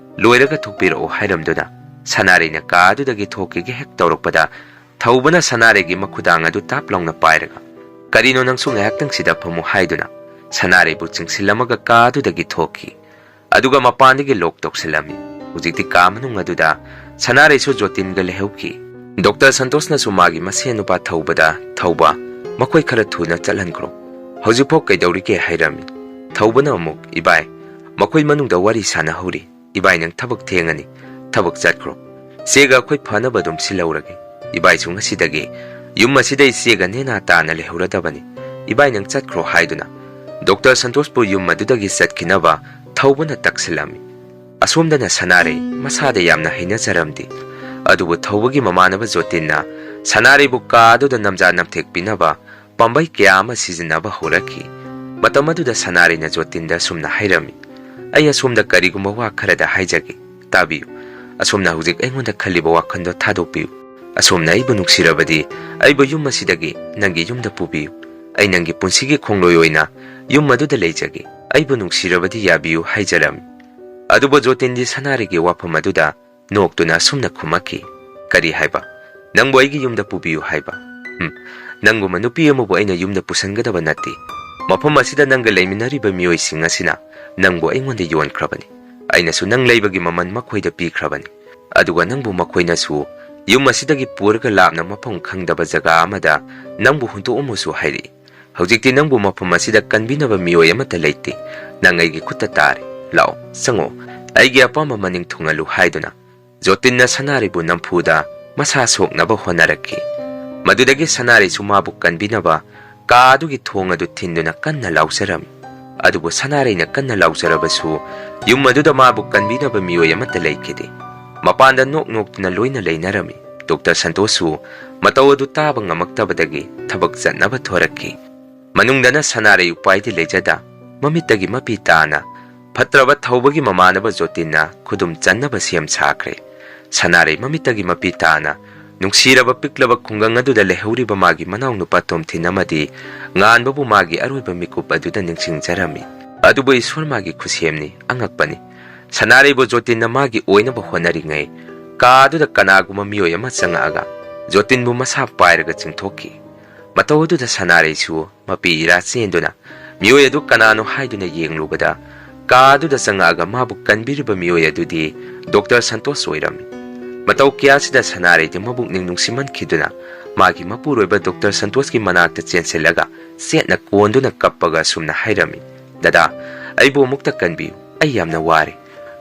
ꯂꯣꯏꯔꯒ ꯊꯣꯛꯄꯤꯔꯛꯑꯣ" ꯍꯥꯏꯔꯝꯗꯨꯅ ꯁꯅꯥꯔꯩꯅ ꯀꯥ ꯑꯗꯨꯗꯒꯤ ꯊꯣꯛꯈꯤꯒꯦ ꯍꯦꯛ ꯇꯧꯔꯛꯄꯗ, ꯊꯧꯕꯅ ꯁꯅꯥꯔꯩꯒꯤ ꯃꯈꯨꯗꯥꯡ ꯑꯗꯨ ꯇꯥꯞ ꯂꯥꯎꯅ ꯄꯥꯏꯔꯒ, "ꯀꯔꯤꯅꯣ, ꯅꯪꯁꯨ ꯉꯥꯏꯍꯥꯛꯇꯪ ꯁꯤꯗ ꯐꯝꯃꯨ" ꯍꯥꯏꯗꯨꯅ ꯁꯅꯥꯔꯩꯕꯨ ꯆꯤꯡꯁꯤꯜꯂꯝꯃꯒ ꯀꯥ ꯑꯗꯨꯗꯒꯤ ꯊꯣꯛꯈꯤ꯫ ꯑꯗꯨꯒ ꯃꯄꯥꯟꯗꯒꯤ ꯂꯣꯛ ꯇꯧꯁꯤꯜꯂꯝꯃꯤ꯫ ꯍꯧꯖꯤꯛꯇꯤ ꯀꯥ ꯃꯅꯨꯡ ꯑꯗꯨꯗ ꯁꯅꯥꯔꯩꯁꯨ ꯖꯣꯇꯤꯟꯒ ꯂꯩꯍꯧꯈꯤ꯫ ꯗꯣꯛꯇꯔ ꯁꯟꯇꯣꯁꯅꯁꯨ ꯃꯥꯒꯤ ꯃꯁꯦꯟ ꯅꯨꯄꯥ ꯊꯧꯕꯗ, "ꯊꯧꯕ, ꯃꯈꯣꯏ ꯈꯔ ꯊꯨꯅ ꯆꯠꯍꯟꯈ꯭ꯔꯣ꯫ ꯍꯧꯖꯤꯛꯐꯥꯎ ꯀꯩꯗꯧꯔꯤꯒꯦ?" ꯍꯥꯏꯔꯝꯃꯤ꯫ ꯊꯧꯕꯅ ꯑꯃꯨꯛ, "ꯏꯕꯥꯏ, ꯃꯈꯣꯏ ꯃꯅꯨꯡꯗ ꯋꯥꯔꯤ ꯁꯥꯟꯅꯍꯧꯔꯤ꯫ ꯏꯕꯥꯏ, ꯅꯪ ꯊꯕꯛ ꯊꯦꯡꯉꯅꯤ꯫ ꯊꯕꯛ ꯆꯠꯈ꯭ꯔꯣ꯫ ꯆꯦꯒ ꯑꯩꯈꯣꯏ ꯐꯅꯕ ꯑꯗꯨꯝ ꯁꯤꯜꯍꯧꯔꯒꯦ꯫ ꯏꯕꯥꯏꯁꯨ ꯉꯁꯤꯗꯒꯤ ꯌꯨꯝ ꯑꯁꯤꯗ ꯏꯆꯦꯒ ꯅꯦꯅꯥ ꯇꯥꯅ ꯂꯩꯍꯧꯔꯗꯕꯅꯤ꯫ ꯏꯕꯥꯏ, ꯅꯪ ꯆꯠꯈ꯭ꯔꯣ" ꯍꯥꯏꯗꯨꯅ ꯗꯣꯛꯇꯔ ꯁꯟꯇꯣꯁꯄꯨ ꯌꯨꯝ ꯑꯗꯨꯗꯒꯤ ꯆꯠꯈꯤꯅꯕ ꯊꯧꯕꯅ ꯇꯛꯁꯤꯜꯂꯝꯃꯤ꯫ ꯑꯁꯣꯝꯗꯅ ꯁꯅꯥꯔꯩ ꯃꯁꯥꯗ ꯌꯥꯝꯅ ꯍꯩꯅꯖꯔꯝꯗꯦ꯫ ꯑꯗꯨꯕꯨ ꯊꯧꯕꯒꯤ ꯃꯃꯥꯟꯅꯕ ꯖꯣꯇꯤꯟꯅ ꯁꯅꯥꯔꯩꯕꯨ ꯀꯥ ꯑꯗꯨꯗ ꯅꯝꯖꯥ ꯅꯝꯊꯦꯛ ꯄꯤꯅꯕ ꯄꯥꯝꯕꯩ ꯀꯌꯥ ꯑꯃ ꯁꯤꯖꯤꯟꯅꯕ ꯍꯧꯔꯛꯈꯤ꯫ ꯃꯇꯝ ꯑꯗꯨꯗ ꯁꯅꯥꯔꯩꯅ ꯖꯣꯇꯤꯟꯗ ꯑꯁꯨꯝꯅ ꯍꯥꯏꯔꯝꯃꯤ, "ꯑꯩ ꯑꯁꯣꯝꯗ ꯀꯔꯤꯒꯨꯝꯕ ꯋꯥ ꯈꯔꯗ ꯍꯥꯏꯖꯒꯦ, ꯇꯥꯕꯤꯌꯨ꯫ ꯑꯁꯣꯝꯅ ꯍꯧꯖꯤꯛ ꯑꯩꯉꯣꯟꯗ ꯈꯜꯂꯤꯕ ꯋꯥꯈꯜꯗꯣ ꯊꯥꯗꯣꯛꯄꯤꯌꯨ꯫ ꯑꯁꯣꯝꯅ ꯑꯩꯕꯨ ꯅꯨꯡꯁꯤꯔꯕꯗꯤ, ꯑꯩꯕꯨ ꯌꯨꯝ ꯑꯁꯤꯗꯒꯤ ꯅꯪꯒꯤ ꯌꯨꯝꯗ ꯄꯨꯕꯤꯌꯨ꯫ ꯑꯩ ꯅꯪꯒꯤ ꯄꯨꯟꯁꯤꯒꯤ ꯈꯣꯡꯂꯣꯏ ꯑꯣꯏꯅ ꯌꯨꯝ ꯑꯗꯨꯗ ꯂꯩꯖꯒꯦ꯫ ꯑꯩꯕꯨ ꯅꯨꯡꯁꯤꯔꯕꯗꯤ ꯌꯥꯕꯤꯌꯨ" ꯍꯥꯏꯖꯔꯝꯃꯤ꯫ ꯑꯗꯨꯕꯨ ꯖꯣꯇꯤꯟꯗꯤ ꯁꯅꯥꯔꯩꯒꯤ ꯋꯥꯐꯝ ꯑꯗꯨꯗ ꯅꯣꯛꯇꯨꯅ ꯑꯁꯨꯝꯅ ꯈꯨꯝꯃꯛꯈꯤ, "ꯀꯔꯤ ꯍꯥꯏꯕ? ꯅꯪꯕꯨ ꯑꯩꯒꯤ ꯌꯨꯝꯗ ꯄꯨꯕꯤꯌꯨ ꯍꯥꯏꯕ? ꯍꯨꯝ, ꯅꯪꯒꯨꯝꯕ ꯅꯨꯄꯤ ꯑꯃꯕꯨ ꯑꯩꯅ ꯌꯨꯝꯗ ꯄꯨꯁꯟꯒꯗꯕ ꯅꯠꯇꯦ꯫ ꯃꯐꯝ ꯑꯁꯤꯗ ꯅꯪꯒ ꯂꯩꯃꯤꯟꯅꯔꯤꯕ ꯃꯤꯑꯣꯏꯁꯤꯡ ꯑꯁꯤꯅ ꯅꯪꯕꯨ ꯑꯩꯉꯣꯟꯗ ꯌꯣꯟꯈ꯭ꯔꯕꯅꯤ꯫ ꯑꯩꯅꯁꯨ ꯅꯪ ꯂꯩꯕꯒꯤ ꯃꯃꯜ ꯃꯈꯣꯏꯗ ꯄꯤꯈ꯭ꯔꯕꯅꯤ꯫ ꯑꯗꯨꯒ ꯅꯪꯕꯨ ꯃꯈꯣꯏꯅꯁꯨ ꯌꯨꯝ ꯑꯁꯤꯗꯒꯤ ꯄꯨꯔꯒ ꯂꯥꯞꯅ ꯃꯐꯝ ꯈꯪꯗꯕ ꯖꯒꯥ ꯑꯃꯗ ꯅꯪꯕꯨ ꯍꯨꯟꯇꯣꯛꯑꯝꯃꯨꯁꯨ ꯍꯥꯏꯔꯛꯏ꯫ ꯍꯧꯖꯤꯛꯇꯤ ꯅꯪꯕꯨ ꯃꯐꯝ ꯑꯁꯤꯗ ꯀꯟꯕꯤꯅꯕ ꯃꯤꯑꯣꯏ ꯑꯃꯠꯇ ꯂꯩꯇꯦ꯫ ꯅꯪ ꯑꯩꯒꯤ ꯈꯨꯠꯇ ꯇꯥꯔꯦ꯫ ꯂꯥꯛꯑꯣ, ꯆꯪꯉꯣ꯫ ꯑꯩꯒꯤ ꯑꯄꯥꯝꯕ ꯃꯅꯤꯡ ꯊꯨꯡꯍꯜꯂꯨ" ꯍꯥꯏꯗꯨꯅ ꯖꯣꯇꯤꯟꯅ ꯁꯅꯥꯔꯩꯕꯨ ꯅꯝꯐꯨꯗ ꯃꯁꯥ ꯁꯣꯛꯅꯕ ꯍꯣꯠꯅꯔꯛꯈꯤ꯫ ꯃꯗꯨꯗꯒꯤ ꯁꯅꯥꯔꯩꯁꯨ ꯃꯥꯕꯨ ꯀꯟꯕꯤꯅꯕ ꯀꯥ ꯑꯗꯨꯒꯤ ꯊꯣꯡ ꯑꯗꯨ ꯊꯤꯟꯗꯨꯅ ꯀꯟꯅ ꯂꯥꯎꯖꯔꯝꯃꯤ꯫ ꯑꯗꯨꯕꯨ ꯁꯅꯥꯔꯩꯅ ꯀꯟꯅ ꯂꯥꯎꯖꯔꯕꯁꯨ ꯌꯨꯝ ꯑꯗꯨꯗ ꯃꯥꯕꯨ ꯀꯟꯕꯤꯅꯕ ꯃꯤꯑꯣꯏ ꯑꯃꯠꯇ ꯂꯩꯈꯤꯗꯦ꯫ ꯃꯄꯥꯟꯗ ꯅꯣꯛ ꯅꯣꯛꯇꯨꯅ ꯂꯣꯏꯅ ꯂꯩꯅꯔꯝꯃꯤ꯫ ꯗꯣꯛꯇꯔ ꯁꯟꯇꯣꯁꯁꯨ ꯃꯇꯧ ꯑꯗꯨ ꯇꯥꯕ ꯉꯝꯃꯛꯇꯕꯗꯒꯤ ꯊꯕꯛ ꯆꯠꯅꯕ ꯊꯣꯔꯛꯈꯤ꯫ ꯃꯅꯨꯡꯗꯅ ꯁꯅꯥꯔꯩ ꯎꯄꯥꯏꯗꯤ ꯂꯩꯖꯗ ꯃꯃꯤꯠꯇꯒꯤ ꯃꯄꯤ ꯇꯥꯅ ꯐꯠꯇ꯭ꯔꯕ ꯊꯧꯕꯒꯤ ꯃꯃꯥꯟꯅꯕ ꯖꯣꯇꯤꯟꯅ ꯈꯨꯗꯨꯝ ꯆꯟꯅꯕ ꯁꯦꯝ ꯁꯥꯈ꯭ꯔꯦ꯫ ꯁꯅꯥꯔꯩ ꯃꯃꯤꯠꯇꯒꯤ ꯃꯄꯤ ꯇꯥꯅ ꯅꯨꯡꯁꯤꯔꯕ ꯄꯤꯛꯂꯕ ꯈꯨꯡꯒꯪ ꯑꯗꯨꯗ ꯂꯩꯍꯧꯔꯤꯕ ꯃꯥꯒꯤ ꯃꯅꯥꯎ ꯅꯨꯄꯥ ꯇꯣꯝꯊꯤꯟ ꯑꯃꯗꯤ ꯉꯥꯟꯕꯕꯨ ꯃꯥꯒꯤ ꯑꯔꯣꯏꯕ ꯃꯤꯀꯨꯞ ꯑꯗꯨꯗ ꯅꯤꯡꯁꯤꯡꯖꯔꯝꯃꯤ꯫ ꯑꯗꯨꯕꯨ ꯏꯁꯣꯔ ꯃꯥꯒꯤ ꯈꯨꯁꯦꯝꯅꯤ, ꯑꯉꯛꯄꯅꯤ꯫ ꯁꯅꯥꯔꯩꯕꯨ ꯖꯣꯇꯤꯟꯅ ꯃꯥꯒꯤ ꯑꯣꯏꯅꯕ ꯍꯣꯠꯅꯔꯤꯉꯩ, ꯀꯥ ꯑꯗꯨꯗ ꯀꯅꯥꯒꯨꯝꯕ ꯃꯤꯑꯣꯏ ꯑꯃ ꯆꯪꯉꯛꯑꯒ ꯖꯣꯇꯤꯟꯕꯨ ꯃꯁꯥ ꯄꯥꯏꯔꯒ ꯆꯤꯡꯊꯣꯛꯈꯤ꯫ ꯃꯇꯧ ꯑꯗꯨꯗ ꯁꯅꯥꯔꯩꯁꯨ ꯃꯄꯤ ꯏꯔꯥ ꯆꯦꯟꯗꯨꯅ ꯃꯤꯑꯣꯏ ꯑꯗꯨ ꯀꯅꯥꯅꯣ ꯍꯥꯏꯗꯨꯅ ꯌꯦꯡꯂꯨꯕꯗ, ꯀꯥ ꯑꯗꯨꯗ ꯆꯪꯉꯛꯑꯒ ꯃꯥꯕꯨ ꯀꯟꯕꯤꯔꯤꯕ ꯃꯤꯑꯣꯏ ꯑꯗꯨꯗꯤ ꯗꯣꯛꯇꯔ ꯁꯟꯇꯣꯁ ꯑꯣꯏꯔꯝꯃꯤ꯫ ꯃꯇꯧ ꯀꯌꯥꯁꯤꯗ ꯁꯅꯥꯔꯩꯗꯤ ꯃꯕꯨꯛꯅꯤꯡ ꯅꯨꯡꯁꯤꯃꯟꯈꯤꯗꯨꯅ ꯃꯥꯒꯤ ꯃꯄꯨꯔꯣꯏꯕ ꯗꯣꯛꯇꯔ ꯁꯟꯇꯣꯁꯀꯤ ꯃꯅꯥꯛꯇ ꯆꯦꯟꯁꯤꯜꯂꯒ ꯆꯦꯠꯅ ꯀꯣꯟꯗꯨꯅ ꯀꯞꯄꯒ ꯑꯁꯨꯝꯅ ꯍꯥꯏꯔꯝꯃꯤ, "ꯗꯗꯥ, ꯑꯩꯕꯨ ꯑꯃꯨꯛꯇ ꯀꯟꯕꯤꯌꯨ, ꯑꯩ ꯌꯥꯝꯅ ꯋꯥꯔꯦ꯫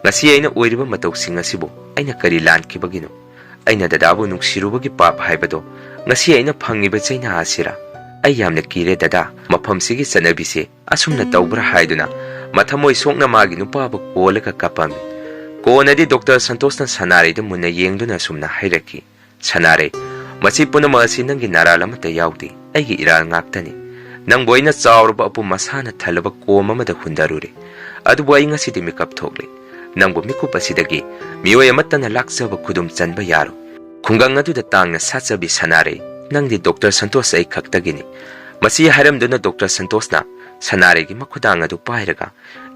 ꯉꯁꯤ ꯑꯩꯅ ꯑꯣꯏꯔꯤꯕ ꯃꯇꯧꯁꯤꯡ ꯑꯁꯤꯕꯨ ꯑꯩꯅ ꯀꯔꯤ ꯂꯥꯟꯈꯤꯕꯒꯤꯅꯣ? ꯑꯩꯅ ꯗꯗꯥꯕꯨ ꯅꯨꯡꯁꯤꯔꯨꯕꯒꯤ ꯄꯥꯞ ꯍꯥꯏꯕꯗꯣ ꯉꯁꯤ ꯑꯩꯅ ꯐꯪꯉꯤꯕ ꯆꯩꯅꯥ ꯑꯁꯤꯔꯥ? ꯑꯩ ꯌꯥꯝꯅ ꯀꯤꯔꯦ ꯗꯗꯥ, ꯃꯐꯝꯁꯤꯒꯤ ꯆꯠꯅꯕꯤꯁꯦ ꯑꯁꯨꯝꯅ ꯇꯧꯕ꯭ꯔꯥ?" ꯍꯥꯏꯗꯨꯅ ꯃꯊꯃꯣꯏ ꯁꯣꯛꯅ ꯃꯥꯒꯤ ꯅꯨꯄꯥꯕꯨ ꯀꯣꯜꯂꯒ ꯀꯞꯄꯝꯃꯤ꯫ ꯀꯣꯟꯅꯗꯤ ꯗꯣꯛꯇꯔ ꯁꯟꯇꯣꯁꯅ ꯁꯅꯥꯔꯩꯗ ꯃꯨꯟꯅ ꯌꯦꯡꯗꯨꯅ ꯑꯁꯨꯝꯅ ꯍꯥꯏꯔꯛꯈꯤ, "ꯁꯅꯥꯔꯩ, ꯃꯁꯤ ꯄꯨꯝꯅꯃꯛ ꯑꯁꯤ ꯅꯪꯒꯤ ꯅꯔꯥꯜ ꯑꯃꯠꯇ ꯌꯥꯎꯗꯦ, ꯑꯩꯒꯤ ꯏꯔꯥꯜ ꯉꯥꯛꯇꯅꯤ꯫ ꯅꯪꯕꯨ ꯑꯩꯅ ꯆꯥꯎꯔꯕ ꯑꯄꯨꯝ ꯑꯁꯥꯅ ꯊꯜꯂꯕ ꯀꯣꯝ ꯑꯃꯗ ꯍꯨꯟꯗꯔꯨꯔꯦ, ꯑꯗꯨꯕꯨ ꯑꯩ ꯉꯁꯤꯗꯤ ꯃꯤꯀꯞ ꯊꯣꯛꯂꯦ꯫ ꯅꯪꯕꯨ ꯃꯤꯀꯨꯞ ꯑꯁꯤꯗꯒꯤ ꯃꯤꯑꯣꯏ ꯑꯃꯠꯇꯅ ꯂꯥꯛꯆꯕ ꯈꯨꯗꯨꯝ ꯆꯟꯕ ꯌꯥꯔꯣꯏ꯫ ꯈꯨꯡꯒꯪ ꯑꯗꯨꯗ ꯇꯥꯡꯅ ꯁꯥꯠꯆꯕꯤ ꯁꯅꯥꯔꯩ, ꯅꯪꯗꯤ ꯗꯣꯛꯇꯔ ꯁꯟꯇꯣꯁ ꯑꯩ ꯈꯛꯇꯒꯤꯅꯤ꯫" ꯃꯁꯤ ꯍꯥꯏꯔꯝꯗꯨꯅ ꯗꯣꯛꯇꯔ ꯁꯟꯇꯣꯁꯅ ꯁꯅꯥꯔꯩꯒꯤ ꯃꯈꯨꯗꯥꯡ ꯑꯗꯨ ꯄꯥꯏꯔꯒ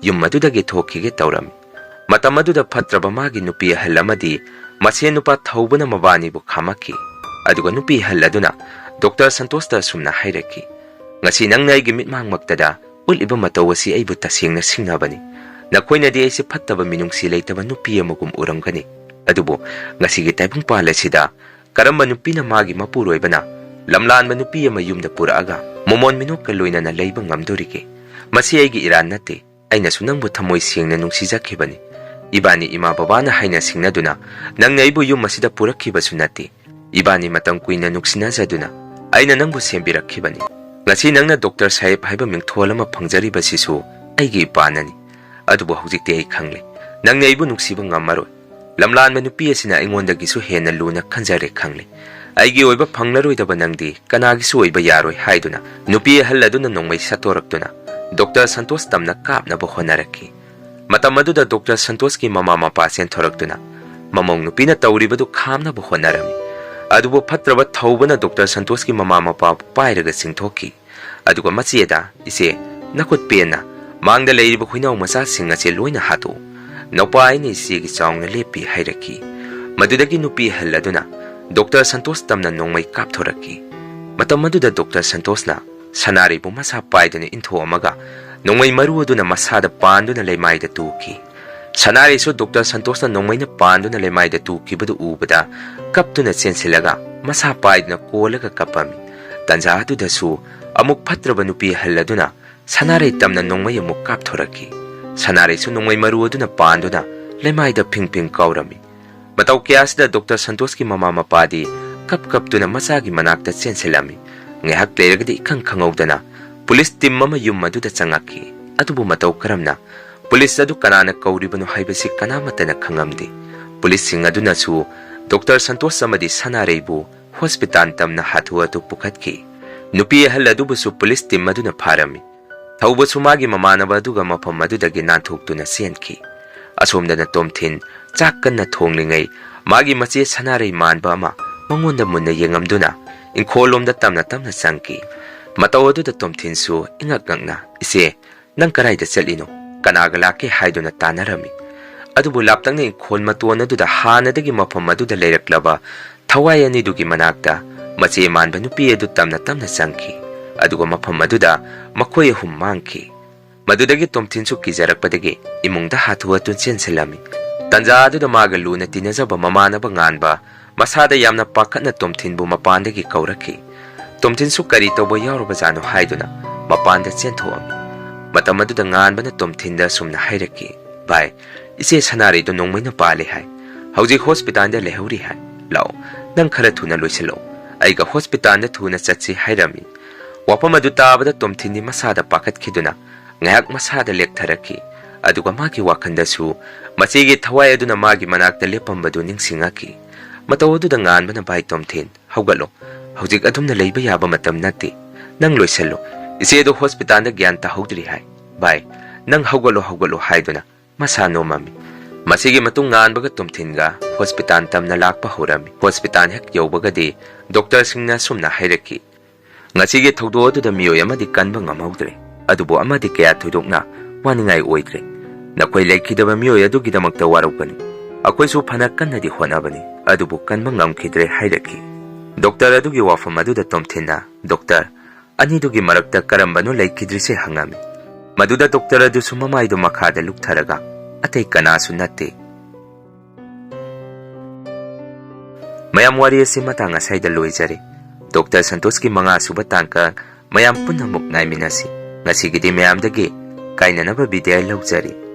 ꯌꯨꯝ ꯑꯗꯨꯗꯒꯤ ꯊꯣꯛꯈꯤꯒꯦ ꯇꯧꯔꯝꯃꯤ꯫ ꯃꯇꯝ ꯑꯗꯨꯗ ꯐꯠꯇ꯭ꯔꯕ ꯃꯥꯒꯤ ꯅꯨꯄꯤ ꯑꯍꯜ ꯑꯃꯗꯤ ꯃꯁꯦꯟ ꯅꯨꯄꯥ ꯊꯧꯕꯅ ꯃꯕꯥꯅꯤꯕꯨ ꯈꯥꯝꯃꯛꯈꯤ꯫ ꯑꯗꯨꯒ ꯅꯨꯄꯤ ꯑꯍꯜ ꯑꯗꯨꯅ ꯗꯣꯛꯇꯔ ꯁꯟꯇꯣꯁꯇ ꯑꯁꯨꯝꯅ ꯍꯥꯏꯔꯛꯈꯤ, "ꯉꯁꯤ ꯅꯪꯅ ꯑꯩꯒꯤ ꯃꯤꯠꯃꯥꯡꯃꯛꯇꯗ ꯎꯠꯂꯤꯕ ꯃꯇꯧ ꯑꯁꯤ ꯑꯩꯕꯨ ꯇꯁꯦꯡꯅ ꯁꯤꯡꯅꯕꯅꯤ꯫ ꯅꯈꯣꯏꯅꯗꯤ ꯑꯩꯁꯦ ꯐꯠꯇꯕ ꯃꯤꯅꯨꯡꯁꯤ ꯂꯩꯇꯕ ꯅꯨꯄꯤ ꯑꯃꯒꯨꯝ ꯎꯔꯝꯒꯅꯤ, ꯑꯗꯨꯕꯨ ꯉꯁꯤꯒꯤ ꯇꯥꯏꯕꯪꯄꯥꯜ ꯑꯁꯤꯗ ꯀꯔꯝꯕ ꯅꯨꯄꯤꯅ ꯃꯥꯒꯤ ꯃꯄꯨꯔꯣꯏꯕꯅ ꯂꯝꯂꯥꯟꯕ ꯅꯨꯄꯤ ꯑꯃ ꯌꯨꯝꯗ ꯄꯨꯔꯛꯑꯒ ꯃꯃꯣꯟ ꯃꯤꯅꯣꯛꯀ ꯂꯣꯏꯅꯅ ꯂꯩꯕ ꯉꯝꯗꯣꯔꯤꯒꯦ? ꯃꯁꯤ ꯑꯩꯒꯤ ꯏꯔꯥꯟ ꯅꯠꯇꯦ꯫ ꯑꯩꯅꯁꯨ ꯅꯪꯕꯨ ꯊꯃꯣꯏ ꯁꯦꯡꯅ ꯅꯨꯡꯁꯤꯖꯈꯤꯕꯅꯤ꯫ ꯏꯕꯥꯅꯤ ꯏꯃꯥ ꯕꯕꯥꯅ ꯍꯥꯏꯅ ꯁꯤꯡꯅꯗꯨꯅ ꯅꯪꯅ ꯑꯩꯕꯨ ꯌꯨꯝ ꯑꯁꯤꯗ ꯄꯨꯔꯛꯈꯤꯕꯁꯨ ꯅꯠꯇꯦ꯫ ꯏꯕꯥꯅꯤ ꯃꯇꯝ ꯀꯨꯏꯅ ꯅꯨꯡꯁꯤꯅꯖꯗꯨꯅ ꯑꯩꯅ ꯅꯪꯕꯨ ꯁꯦꯝꯕꯤꯔꯛꯈꯤꯕꯅꯤ꯫ ꯉꯁꯤ ꯅꯪꯅ ꯗꯣꯛꯇꯔ ꯁꯥꯍꯦꯕ ꯍꯥꯏꯕ ꯃꯤꯡꯊꯣꯜ ꯑꯃ ꯐꯪꯖꯔꯤꯕꯁꯤꯁꯨ ꯑꯩꯒꯤ ꯏꯄꯥꯅꯅꯤ꯫ ꯑꯗꯨꯕꯨ ꯍꯧꯖꯤꯛꯇꯤ ꯑꯩ ꯈꯪꯂꯦ, ꯅꯪꯅ ꯑꯩꯕꯨ ꯅꯨꯡꯁꯤꯕ ꯉꯝꯃꯔꯣꯏ꯫ ꯂꯝꯂꯥꯟꯕ ꯅꯨꯄꯤ ꯑꯁꯤꯅ ꯑꯩꯉꯣꯟꯗꯒꯤꯁꯨ ꯍꯦꯟꯅ ꯂꯨꯅ ꯈꯟꯖꯔꯦ ꯈꯪꯂꯦ꯫ ꯑꯩꯒꯤ ꯑꯣꯏꯕ ꯐꯪꯂꯔꯣꯏꯗꯕ ꯅꯪꯗꯤ ꯀꯅꯥꯒꯤꯁꯨ ꯑꯣꯏꯕ ꯌꯥꯔꯣꯏ" ꯍꯥꯏꯗꯨꯅ ꯅꯨꯄꯤ ꯑꯍꯜ ꯑꯗꯨꯅ ꯅꯣꯡꯃꯩ ꯁꯠꯇꯣꯔꯛꯇꯨꯅ ꯗꯣꯛꯇꯔ ꯁꯟꯇꯣꯁ ꯇꯝꯅ ꯀꯥꯞꯅꯕ ꯍꯣꯠꯅꯔꯛꯈꯤ꯫ ꯃꯇꯝ ꯑꯗꯨꯗ ꯗꯣꯛꯇꯔ ꯁꯟꯇꯣꯁꯀꯤ ꯃꯃꯥ ꯃꯄꯥ ꯆꯦꯟꯊꯣꯔꯛꯇꯨꯅ ꯃꯃꯧ ꯅꯨꯄꯤꯅ ꯇꯧꯔꯤꯕꯗꯨ ꯈꯥꯝꯅꯕ ꯍꯣꯠꯅꯔꯝꯃꯤ꯫ ꯑꯗꯨꯕꯨ ꯐꯠꯇ꯭ꯔꯕ ꯊꯧꯕꯅ ꯗꯣꯛꯇꯔ ꯁꯟꯇꯣꯁꯀꯤ ꯃꯃꯥ ꯃꯄꯥꯕꯨ ꯄꯥꯏꯔꯒ ꯆꯤꯡꯊꯣꯛꯈꯤ꯫ ꯑꯗꯨꯒ ꯃꯆꯦꯗ, "ꯏꯆꯦ, ꯅꯈꯨꯠ ꯄꯦꯟꯅ ꯃꯥꯡꯗ ꯂꯩꯔꯤꯕ ꯍꯨꯏꯅꯥꯎ ꯃꯆꯥꯁꯤꯡ ꯑꯁꯦ ꯂꯣꯏꯅ ꯍꯥꯠꯇꯣꯛꯎ꯫ ꯅꯧꯄꯥ ꯑꯩꯅ ꯏꯆꯦꯒꯤ ꯆꯥꯎꯅ ꯂꯦꯞꯄꯤ" ꯍꯥꯏꯔꯛꯈꯤ꯫ ꯃꯗꯨꯗꯒꯤ ꯅꯨꯄꯤ ꯑꯍꯜ ꯑꯗꯨꯅ ꯗꯣꯛꯇꯔ ꯁꯟꯇꯣꯁ ꯇꯝꯅ ꯅꯣꯡꯃꯩ ꯀꯥꯞꯊꯣꯔꯛꯈꯤ꯫ ꯃꯇꯝ ꯑꯗꯨꯗ ꯗꯣꯛꯇꯔ ꯁꯟꯇꯣꯁꯅ ꯁꯅꯥꯔꯩꯕꯨ ꯃꯁꯥ ꯄꯥꯏꯗꯨꯅ ꯏꯟꯊꯣꯛꯑꯝꯃꯒ ꯅꯣꯡꯃꯩ ꯃꯔꯨ ꯑꯗꯨꯅ ꯃꯁꯥꯗ ꯄꯥꯟꯗꯨꯅ ꯂꯩꯃꯥꯏꯗ ꯇꯨꯈꯤ꯫ ꯁꯅꯥꯔꯩꯁꯨ ꯗꯣꯛꯇꯔ ꯁꯟꯇꯣꯁꯅ ꯅꯣꯡꯃꯩꯅ ꯄꯥꯟꯗꯨꯅ ꯂꯩꯃꯥꯏꯗ ꯇꯨꯈꯤꯕꯗꯨ ꯎꯕꯗ ꯀꯞꯇꯨꯅ ꯆꯦꯟꯁꯤꯜꯂꯒ ꯃꯁꯥ ꯄꯥꯏꯗꯨꯅ ꯀꯣꯜꯂꯒ ꯀꯞꯄꯝꯃꯤ꯫ ꯇꯟꯖꯥ ꯑꯗꯨꯗꯁꯨ ꯑꯃꯨꯛ ꯐꯠꯇ꯭ꯔꯕ ꯅꯨꯄꯤ ꯑꯍꯜ ꯑꯗꯨꯅ ꯁꯅꯥꯔꯩ ꯇꯝꯅ ꯅꯣꯡꯃꯩ ꯑꯃꯨꯛ ꯀꯥꯞꯊꯣꯔꯛꯈꯤ꯫ ꯁꯅꯥꯔꯩꯁꯨ ꯅꯣꯡꯃꯩ ꯃꯔꯨ ꯑꯗꯨꯅ ꯄꯥꯟꯗꯨꯅ ꯂꯩꯃꯥꯏꯗ ꯐꯤꯡ ꯐꯤꯡ ꯀꯥꯎꯔꯝꯃꯤ꯫ ꯃꯇꯧ ꯀꯌꯥꯁꯤꯗ ꯗꯣꯛꯇꯔ ꯁꯟꯇꯣꯁꯀꯤ ꯃꯃꯥ ꯃꯄꯥꯗꯤ ꯀꯞ ꯀꯞꯇꯨꯅ ꯃꯆꯥꯒꯤ ꯃꯅꯥꯛꯇ ꯆꯦꯟꯁꯤꯜꯂꯝꯃꯤ꯫ ꯉꯥꯏꯍꯥꯛ ꯂꯩꯔꯒꯗꯤ ꯏꯈꯪ ꯈꯪꯍꯧꯗꯅ ꯄꯨꯂꯤꯁ ꯇꯤꯝ ꯑꯃ ꯌꯨꯝ ꯑꯗꯨꯗ ꯆꯪꯉꯛꯈꯤ꯫ ꯑꯗꯨꯕꯨ ꯃꯇꯧ ꯀꯔꯝꯅ ꯄꯨꯂꯤꯁ ꯑꯗꯨ ꯀꯅꯥꯅ ꯀꯧꯔꯤꯕꯅꯣ ꯍꯥꯏꯕꯁꯤ ꯀꯅꯥꯃꯠꯇꯅ ꯈꯪꯉꯝꯗꯦ꯫ ꯄꯨꯂꯤꯁꯁꯤꯡ ꯑꯗꯨꯅꯁꯨ ꯗꯣꯛꯇꯔ ꯁꯟꯇꯣꯁ ꯑꯃꯗꯤ ꯁꯅꯥꯔꯩꯕꯨ ꯍꯣꯁꯄꯤꯇꯥꯜ ꯇꯝꯅ ꯍꯥꯊꯨ ꯍꯥꯊꯨ ꯄꯨꯈꯠꯈꯤ꯫ ꯅꯨꯄꯤ ꯑꯍꯜ ꯑꯗꯨꯕꯨꯁꯨ ꯄꯨꯂꯤꯁ ꯇꯤꯝ ꯑꯗꯨꯅ ꯐꯥꯔꯝꯃꯤ꯫ ꯊꯧꯕꯁꯨ ꯃꯥꯒꯤ ꯃꯃꯥꯟꯅꯕ ꯑꯗꯨꯒ ꯃꯐꯝ ꯑꯗꯨꯗꯒꯤ ꯅꯥꯟꯊꯣꯛꯇꯨꯅ ꯆꯦꯟꯈꯤ꯫ ꯑꯁꯣꯝꯗꯅ ꯇꯣꯝꯊꯤꯟ ꯆꯥꯛ ꯀꯟꯅ ꯊꯣꯡꯂꯤꯉꯩ ꯃꯥꯒꯤ ꯃꯆꯦ ꯁꯅꯥꯔꯩ ꯃꯥꯟꯕ ꯑꯃ ꯃꯉꯣꯟꯗ ꯃꯨꯟꯅ ꯌꯦꯡꯉꯝꯗꯨꯅ ꯏꯪꯈꯣꯜꯂꯣꯝꯗ ꯇꯞꯅ ꯇꯞꯅ ꯆꯪꯈꯤ꯫ ꯃꯇꯧ ꯑꯗꯨꯗ ꯇꯣꯝꯊꯤꯟꯁꯨ ꯏꯉꯛ ꯉꯛꯅ, "ꯏꯆꯦ, ꯅꯪ ꯀꯗꯥꯏꯗ ꯆꯠꯂꯤꯅꯣ? ꯀꯅꯥꯒ ꯂꯥꯛꯀꯦ?" ꯍꯥꯏꯗꯨꯅ ꯇꯥꯟꯅꯔꯝꯃꯤ꯫ ꯑꯗꯨꯕꯨ ꯂꯥꯞꯇꯛꯅ ꯏꯪꯈꯣꯜ ꯃꯇꯣꯟ ꯑꯗꯨꯗ ꯍꯥꯟꯅꯗꯒꯤ ꯃꯐꯝ ꯑꯗꯨꯗ ꯂꯩꯔꯛꯂꯕ ꯊꯋꯥꯏ ꯑꯅꯤꯗꯨꯒꯤ ꯃꯅꯥꯛꯇ ꯃꯆꯦ ꯃꯥꯟꯕ ꯅꯨꯄꯤ ꯑꯗꯨ ꯇꯞꯅ ꯇꯞꯅ ꯆꯪꯈꯤ꯫ ꯑꯗꯨꯒ ꯃꯐꯝ ꯑꯗꯨꯗ ꯃꯈꯣꯏ ꯑꯍꯨꯝ ꯃꯥꯡꯈꯤ꯫ ꯃꯗꯨꯗꯒꯤ ꯇꯣꯝꯊꯤꯟꯁꯨ ꯀꯤꯖꯔꯛꯄꯗꯒꯤ ꯏꯃꯨꯡꯗ ꯍꯥꯊꯨ ꯍꯥꯊꯨ ꯆꯦꯟꯁꯤꯜꯂꯝꯃꯤ꯫ ꯇꯟꯖꯥ ꯑꯗꯨꯗ ꯃꯥꯒ ꯂꯨꯅ ꯇꯤꯟꯅꯖꯕ ꯃꯃꯥꯟꯅꯕ ꯉꯥꯟꯕ ꯃꯁꯥꯗ ꯌꯥꯝꯅ ꯄꯥꯈꯠꯅ ꯇꯣꯝꯊꯤꯟꯕꯨ ꯃꯄꯥꯟꯗꯒꯤ ꯀꯧꯔꯛꯈꯤ꯫ ꯇꯣꯝꯊꯤꯟꯁꯨ ꯀꯔꯤ ꯇꯧꯕ ꯌꯥꯎꯔꯕꯖꯥꯠꯅꯣ ꯍꯥꯏꯗꯨꯅ ꯃꯄꯥꯟꯗ ꯆꯦꯟꯊꯣꯛꯑꯝꯃꯤ꯫ ꯃꯇꯝ ꯑꯗꯨꯗ ꯉꯥꯟꯕꯅ ꯇꯣꯝꯊꯤꯟꯗ ꯑꯁꯨꯝꯅ ꯍꯥꯏꯔꯛꯈꯤ, "ꯚꯥꯏ, ꯏꯆꯦ ꯁꯅꯥꯔꯩꯗꯣ ꯅꯣꯡꯃꯩꯅ ꯄꯥꯜꯂꯦ ꯍꯥꯏ꯫ ꯍꯧꯖꯤꯛ ꯍꯣꯁꯄꯤꯇꯥꯜꯗ ꯂꯩꯍꯧꯔꯤ ꯍꯥꯏ꯫ ꯂꯥꯛꯑꯣ, ꯅꯪ ꯈꯔ ꯊꯨꯅ ꯂꯣꯏꯁꯤꯜꯂꯛꯑꯣ꯫ ꯑꯩꯒ ꯍꯣꯁꯄꯤꯇꯥꯜꯗ ꯊꯨꯅ ꯆꯠꯁꯤ" ꯍꯥꯏꯔꯝꯃꯤ꯫ ꯋꯥꯐꯝ ꯑꯗꯨ ꯇꯥꯕꯗ ꯇꯣꯝꯊꯤꯟꯗꯤ ꯃꯁꯥꯗ ꯄꯥꯈꯠꯈꯤꯗꯨꯅ ꯉꯥꯏꯍꯥꯛ ꯃꯁꯥꯗ ꯂꯦꯛꯊꯔꯛꯈꯤ꯫ ꯑꯗꯨꯒ ꯃꯥꯒꯤ ꯋꯥꯈꯜꯗꯁꯨ ꯃꯆꯦꯒꯤ ꯊꯋꯥꯏ ꯑꯗꯨꯅ ꯃꯥꯒꯤ ꯃꯅꯥꯛꯇ ꯂꯦꯞꯄꯝꯕꯗꯨ ꯅꯤꯡꯁꯤꯡꯉꯛꯈꯤ꯫ ꯃꯇꯧ ꯑꯗꯨꯗ ꯉꯥꯟꯕꯅ, "ꯚꯥꯏ ꯇꯣꯝꯊꯤꯟ, ꯍꯧꯒꯠꯂꯣ꯫ ꯍꯧꯖꯤꯛ ꯑꯗꯨꯝꯅ ꯂꯩꯕ ꯌꯥꯕ ꯃꯇꯝ ꯅꯠꯇꯦ꯫ ꯅꯪ ꯂꯣꯏꯁꯜꯂꯣ꯫ ꯏꯆꯦꯗꯣ ꯍꯣꯁꯄꯤꯇꯥꯜꯗ ꯒ꯭ꯌꯥꯟ ꯇꯥꯍꯧꯗ꯭ꯔꯤ ꯍꯥꯏ꯫ ꯚꯥꯏ, ꯅꯪ ꯍꯧꯒꯠꯂꯣ, ꯍꯧꯒꯠꯂꯣ" ꯍꯥꯏꯗꯨꯅ ꯃꯁꯥ ꯅꯣꯝꯃꯝꯃꯤ꯫ ꯃꯁꯤꯒꯤ ꯃꯇꯨꯡ ꯉꯥꯟꯕꯒ ꯇꯣꯝꯊꯤꯟꯒ ꯍꯣꯁꯄꯤꯇꯥꯜ ꯇꯝꯅ ꯂꯥꯛꯄ ꯍꯧꯔꯝꯃꯤ꯫ ꯍꯣꯁꯄꯤꯇꯥꯜ ꯍꯦꯛ ꯌꯧꯕꯒꯗꯤ ꯗꯣꯛꯇꯔꯁꯤꯡꯅ ꯑꯁꯨꯝꯅ ꯍꯥꯏꯔꯛꯈꯤ, "ꯉꯁꯤꯒꯤ ꯊꯧꯗꯣꯛ ꯑꯗꯨꯗ ꯃꯤꯑꯣꯏ ꯑꯃꯗꯤ ꯀꯟꯕ ꯉꯝꯍꯧꯗ꯭ꯔꯦ, ꯑꯗꯨꯕꯨ ꯑꯃꯗꯤ ꯀꯌꯥ ꯊꯣꯏꯗꯣꯛꯅ ꯋꯥꯅꯤꯡꯉꯥꯏ ꯑꯣꯏꯗ꯭ꯔꯦ꯫ ꯅꯈꯣꯏ ꯂꯩꯈꯤꯗꯕ ꯃꯤꯑꯣꯏ ꯑꯗꯨꯒꯤꯗꯃꯛꯇ ꯋꯥꯔꯧꯒꯅꯨ꯫ ꯑꯩꯈꯣꯏꯁꯨ ꯐꯅ ꯀꯟꯅꯗꯤ ꯍꯣꯠꯅꯕꯅꯤ, ꯑꯗꯨꯕꯨ ꯀꯟꯕ ꯉꯝꯈꯤꯗ꯭ꯔꯦ" ꯍꯥꯏꯔꯛꯈꯤ꯫ ꯗꯣꯛꯇꯔ ꯑꯗꯨꯒꯤ ꯋꯥꯐꯝ ꯑꯗꯨꯗ ꯇꯣꯝꯊꯤꯟꯅ ꯗꯣꯛꯇꯔ ꯑꯅꯤꯗꯨꯒꯤ ꯃꯔꯛꯇ ꯀꯔꯝꯕꯅꯣ ꯂꯩꯈꯤꯗ꯭ꯔꯤꯁꯦ ꯍꯪꯉꯝꯃꯤ꯫ ꯃꯗꯨꯗ ꯗꯣꯛꯇꯔ ꯑꯗꯨꯁꯨ ꯃꯃꯥꯏꯗꯨ ꯃꯈꯥꯗ ꯂꯨꯞꯊꯔꯒ, "ꯑꯇꯩ ꯀꯅꯥꯁꯨ ꯅꯠꯇꯦ"꯫ ꯃꯌꯥꯝ, ꯋꯥꯔꯤ ꯑꯁꯤ ꯃꯇꯥꯡ ꯑꯁꯥꯏꯗ ꯂꯣꯏꯖꯔꯦ꯫ ꯗꯣꯛꯇꯔ ꯁꯟꯇꯣꯁꯀꯤ ꯃꯉꯥ ꯁꯨꯕ ꯇꯥꯡꯀꯛ ꯃꯌꯥꯝ ꯄꯨꯝꯅꯃꯛ ꯉꯥꯏꯃꯤꯟꯅꯁꯤ꯫ ꯉꯁꯤꯒꯤꯗꯤ ꯃꯌꯥꯝꯗꯒꯤ ꯀꯥꯏꯅꯅꯕ ꯕꯤꯗꯥꯏ ꯂꯧꯖꯔꯤ꯫